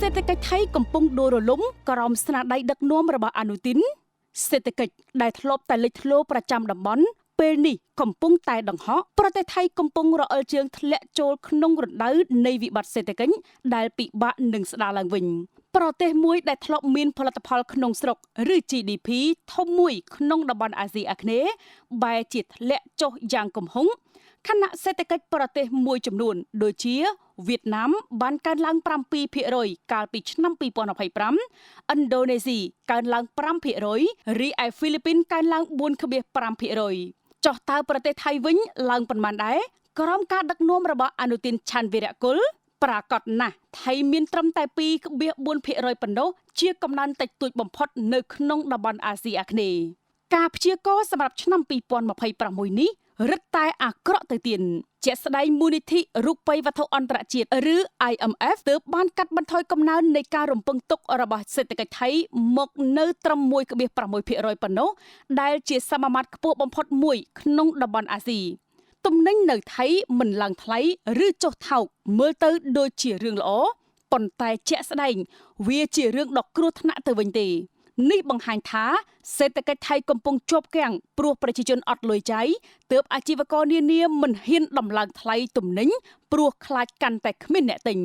សេដ្ឋកិច្ចថៃកំពុងដួលរលំក្រោមស្នាដៃដឹកនាំរបស់អានុទីនសេដ្ឋកិច្ចដែលធ្លាប់តែលេចធ្លោប្រចាំតំបន់ពេលនេះកំពុងតែដង្ហក់ប្រទេសថៃកំពុងរអិលជើងធ្លាក់ចូលក្នុងរណ្ដៅនៃវិបត្តិសេដ្ឋកិច្ចដែលពិបាកនឹងស្ដារឡើងវិញប្រទេសមួយដែលធ្លាប់មានផលិតផលក្នុងស្រុកឬ GDP ធំមួយក្នុងតំបន់អាស៊ីអាគ្នេយ៍បែរជាធ្លាក់ចុះយ៉ាងគំហុងខណៈសេដ្ឋកិច្ចប្រទេសមួយចំនួនដូចជាវៀតណាមបានកើនឡើង7%កាលពីឆ្នាំ2025ឥណ្ឌូនេស៊ីកើនឡើង5%រីឯហ្វីលីពីនកើនឡើង4.5%ចុះតើប្រទេសថៃវិញឡើងប៉ុន្មានដែរក្រោមការដឹកនាំរបស់អានុទីនឆាន់វីរៈគុលប្រាកដណាស់ថៃមានត្រឹមតែ2.4%ប៉ុណ្ណោះជាកំណើនតិចតួចបំផុតនៅក្នុងតំបន់អាស៊ីអាគ្នេយ៍ការព្យាករណ៍សម្រាប់ឆ្នាំ2026នេះរឹតតែអាក្រក់ទៅទៀតជាក់ស្ដែងមូលនិធិរូបិយវត្ថុអន្តរជាតិឬ IMF ទើបបានកាត់បន្ថយកំណើននៃការរំពឹងទុករបស់សេដ្ឋកិច្ចថៃមកនៅត្រឹម1.6%ប៉ុណ្ណោះដែលជាសមាមាត្រខ្ពស់បំផុតមួយក្នុងតំបន់អាស៊ីទំនិញនៅថៃមិនឡើងថ្លៃឬចុះថោកមើលទៅដូចជារឿងល្អប៉ុន្តែជាក់ស្ដែងវាជារឿងដ៏គ្រោះថ្នាក់ទៅវិញទេនេះបង្ហាញថាសេដ្ឋកិច្ចថៃកំពុងជាប់គាំងព្រោះប្រជាជនអត់លុយចាយទើបអាជីវករនានាមិនហ៊ានដំឡើងថ្លៃទំនិញព្រោះខ្លាចកាន់តែគ្មានអ្នកទិញ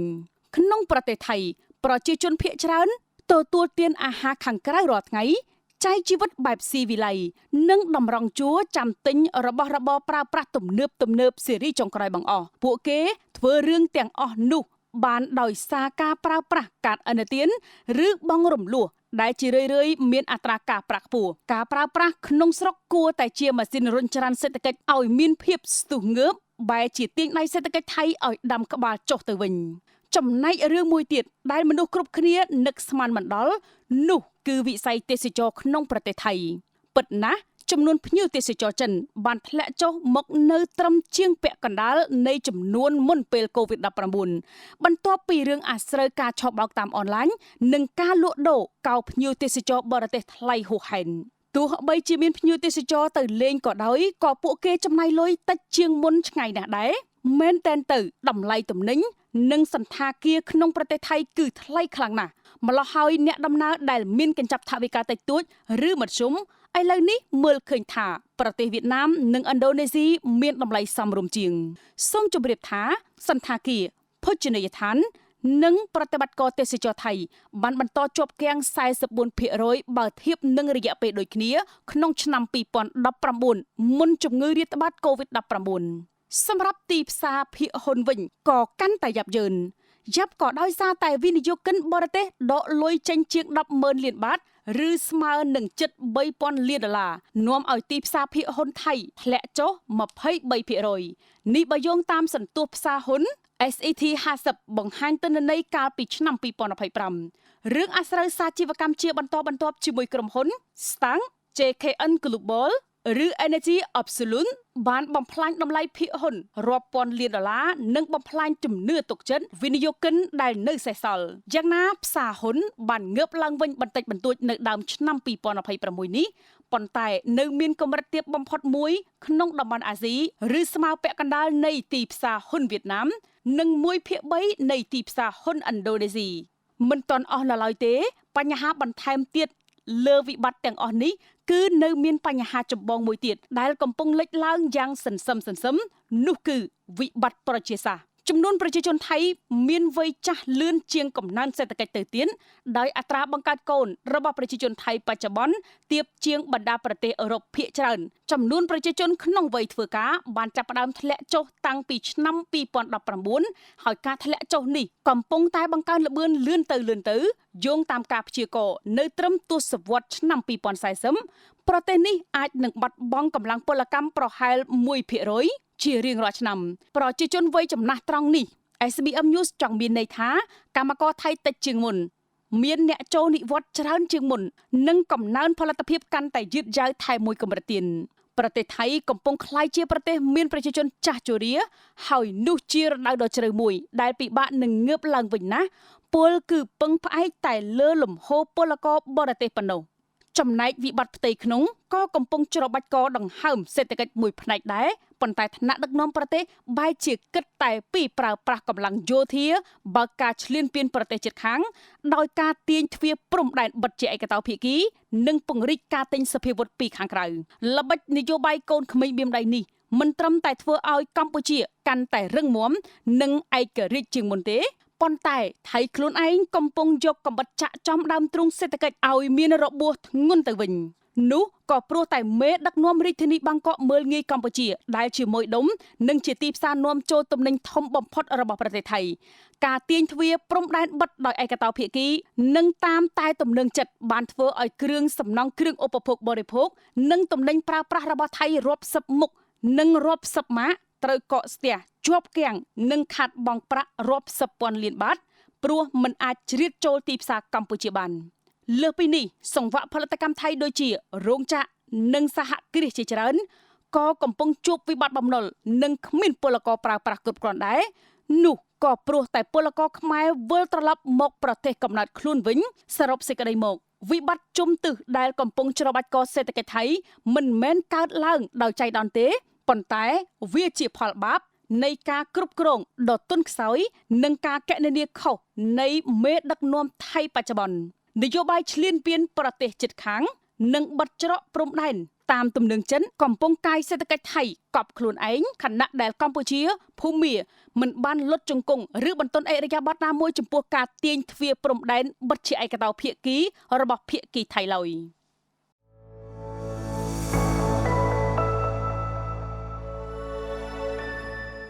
ក្នុងប្រទេសថៃប្រជាជនភាគច្រើនទទួលទានអាហារខាងក្រៅរាល់ថ្ងៃចាយជីវិតបែបស៊ីវិល័យនិងតម្រង់ជួរចាំទិញរបស់របរប្រើប្រាស់ទំនើបទំនើបស៊េរីចុងក្រោយបង្អស់ពួកគេធ្វើរឿងទាំងអស់នោះបានដោយសារការប្រើប្រាស់កាតឥណទានឬបង់រំលោះដែលជារឿយៗមានអត្រាការប្រាក់ខ្ពស់ការប្រើប្រាស់ក្នុងស្រុកគួរតែជាម៉ាស៊ីនរុញច្រានសេដ្ឋកិច្ចឲ្យមានភាពស្ទុះងើបបែរជាទាញដៃសេដ្ឋកិច្ចថៃឲ្យដាំក្បាលចុះទៅវិញចំណែករឿងមួយទៀតដែលមនុស្សគ្រប់គ្នានឹកស្មានមិនដល់នោះគឺវិស័យទេសចរក្នុងប្រទេសថៃពិតណាស់ចំនួនភ្ញៀវទេសចរចិនបានធ្លាក់ចុះមកនៅត្រឹមជាងពាក់កណ្ដាលនៃចំនួនមុនពេល COVID-19 បន្ទាប់ពីរឿងអាស្រូវការឆបោកតាមអនឡាញនិងការលក់ដូរកោភ្ញៀវទេសចរបរទេសថ្លៃហួសហេតុទោះបីជាមានភ្ញៀវទេសចរទៅលេងក៏ដោយក៏ពួកគេចំណាយលុយតិចជាងមុនឆ្ងាយណាស់ដែរមែនតែនទៅតម្លៃទំនិញនិងសន្តាគារក្នុងប្រទេសថៃគឺថ្លៃខ្លាំងណាស់ម្ល៉េះហើយអ្នកដំណើរដែលមានកញ្ចប់ថវិកាតិចតួចឬមធ្យមឥឡូវនេះមើលឃើញថាប្រទេសវៀតណាមនិងឥណ្ឌូនេស៊ីមានតម្លៃសមរម្យជាងសូមជម្រាបថាសន្តាគារភោជនីយដ្ឋាននិងប្រតិបត្តិការទេសចរថៃបានបន្តជាប់គាំង44%បើធៀបនឹងរយៈពេលដូចគ្នាក្នុងឆ្នាំ2019មុនជំងឺរាតត្បាត COVID-19 សម្រាប់ទីផ្សារភាគហ៊ុនវិញក៏កាន់តែយ៉ាប់យ៉ឺនយ៉ាប់ក៏ដោយសារតែវិនិយោគិនបរទេសដកលុយចេញជាង10ម៉ឺនលានបាតឬស្មើនឹងជិត3000លានដុល្លារនាំឲ្យទីផ្សារភាគហ៊ុនថៃធ្លាក់ចុះ23%នេះបើយោងតាមសន្ទុះផ្សារហ៊ុន SET 50បង្ហាញទិន្នន័យកាលពីឆ្នាំ2025រឿងអាស្រូវសាជីវកម្មជាបន្តបន្ទាប់ជាមួយក្រុមហ៊ុន Stang JKN Global ឬ Energy Absolute បានបំផ្លាញតម្លៃភាគហ៊ុនរាប់ពាន់លានដុល្លារនិងបំផ្លាញជំនឿទុកចិត្តវិនិយោគិនដែលនៅសេសសល់យ៉ាងណាផ្សារហ៊ុនបានងើបឡើងវិញបន្តិចបន្តួចនៅដើមឆ្នាំ2026នេះប៉ុន្តែនៅមានកម្រិតទាបបំផុតមួយក្នុងតំបន់អាស៊ីឬស្មើពាក់កណ្ដាលនៃទីផ្សារហ៊ុនវៀតណាមនិង1/3នៃទីផ្សារហ៊ុនឥណ្ឌូនេស៊ីមិនទាន់អស់នៅឡើយទេបញ្ហាបន្ថែមទៀតលើវិបត្តិទាំងអស់នេះគឺនៅមានបញ្ហាចម្បងមួយទៀតដែលកំពុងលេចឡើងយ៉ាងសន្សឹមសន្សឹមនោះគឺវិបត្តិប្រជាសាស្ត្រចំនួនប្រជាជនថៃមានវ័យចាស់លឿនជាងកំណើនសេដ្ឋកិច្ចទៅទៀតដោយអត្រាបង្កើតកូនរបស់ប្រជាជនថៃបច្ចុប្បន្នទាបជាងបណ្ដាប្រទេសអឺរ៉ុបភាគច្រើនចំនួនប្រជាជនក្នុងវ័យធ្វើការបានចាប់ផ្ដើមធ្លាក់ចុះតាំងពីឆ្នាំ2019ហើយការធ្លាក់ចុះនេះកំពុងតែបង្កើនល្បឿនលឿនទៅលឿនទៅយោងតាមការព្យាករណ៍នៅត្រឹមទសវត្សរ៍ឆ្នាំ2040ប្រទេសនេះអាចនឹងបាត់បង់កម្លាំងពលកម្មប្រហែល1%ជារៀងរាល់ឆ្នាំប្រជាជនវ័យចំណាស់ត្រង់នេះ SBM News ចង់មានន័យថាកម្មករថៃតិចជាងមុនមានអ្នកចូលនិវត្តន៍ច្រើនជាងមុននិងកំណើនផលិតភាពកាន់តែយឺតយ៉ាវថែមមួយកម្រិតទៀតប្រទេសថៃកំពុងក្លាយជាប្រទេសមានប្រជាជនចាស់ជរាហើយនោះជារណ្ដៅដ៏ជ្រៅមួយដែលពិបាកនឹងងើបឡើងវិញណាស់ពលគឺពឹងផ្អែកតែលើលំហូរពលករបរទេសប៉ុណ្ណោះ ចំណែកវិបត្តិផ្ទៃក្នុងក៏កំពុងច្របាច់កដង្ហើមសេដ្ឋកិច្ចមួយផ្នែកដែរ ប៉ុន្តែថ្នាក់ដឹកនាំប្រទេសបែរជាគិតតែពីប្រើប្រាស់កម្លាំងយោធាបើកការឈ្លានពានប្រទេសជិតខាង ដោយការទាញទ្វារព្រំដែនបិទជាឯកតោភាគី និងពង្រីកការទិញសភាវុធពីខាងក្រៅ។ ល្បិចនយោបាយកូនក្មេងបៀមដៃនេះមិនត្រឹមតែធ្វើឲ្យកម្ពុជាកាន់តែរឹងមាំនិងឯករាជ្យជាងមុនទេ ប៉ុន្តែថៃខ្លួនឯងកំពុងយកកំបិតចាក់ចំដើមទ្រូងសេដ្ឋកិច្ចឲ្យមានរបួសធ្ងន់ទៅវិញ។ នោះក៏ព្រោះតែមេដឹកនាំរាជធានីបាងកកមើលងាយកម្ពុជា ដែលជាមួយដុំនិងជាទីផ្សារនាំចូលទំនិញធំបំផុតរបស់ប្រទេសថៃ។ ការទាញទ្វារព្រំដែនបិទដោយឯកតោភាគី និងតាមតែទំនឹងចិត្ត បានធ្វើឲ្យគ្រឿងសំណង់ គ្រឿងឧបភោគបរិភោគ និងទំនិញប្រើប្រាស់របស់ថៃរាប់សិបមុខនិងរាប់សិបម៉ាកត្រូវកកស្ទះជាប់គាំង និងខាតបង់ប្រាក់រាប់សិបពាន់លានបាត ព្រោះមិនអាចជ្រៀតចូលទីផ្សារកម្ពុជាបាន។ លើសពីនេះ សង្វាក់ផលិតកម្មថៃដូចជារោងចក្រនិងសហគ្រាសជាច្រើន ក៏កំពុងជួបវិបត្តិបំណុលនិងគ្មានពលករប្រើប្រាស់គ្រប់គ្រាន់ដែរ នោះក៏ព្រោះតែពលករខ្មែរវិលត្រឡប់មកប្រទេសកំណើតខ្លួនវិញ។ សរុបសេចក្តីមក វិបត្តិជុំទិសដែលកំពុងច្របាច់កសេដ្ឋកិច្ចថៃមិនមែនកើតឡើងដោយចៃដន្យទេ ប៉ុន្តែវាជាផលបាបនៃការគ្រប់គ្រងដ៏ទន់ខ្សោយ និងការកណនាខុសនៃមេដឹកនាំថៃបច្ចុប្បន្ន។ នយោបាយឈ្លានពានប្រទេសជិតខាង និងបិទច្រកព្រំដែនតាមទំនឹងចិន កំពុងកាយសេដ្ឋកិច្ចថៃកប់ខ្លួនឯង ខណៈដែលកម្ពុជាភូមាមិនបានលុតជង្គង់ឬបន្ទន់អរិយាប័ត្រណាមួយចំពោះការទាញទ្វារព្រំដែនបិទជាឯកតោភាគីរបស់ភាគីថៃឡើយ។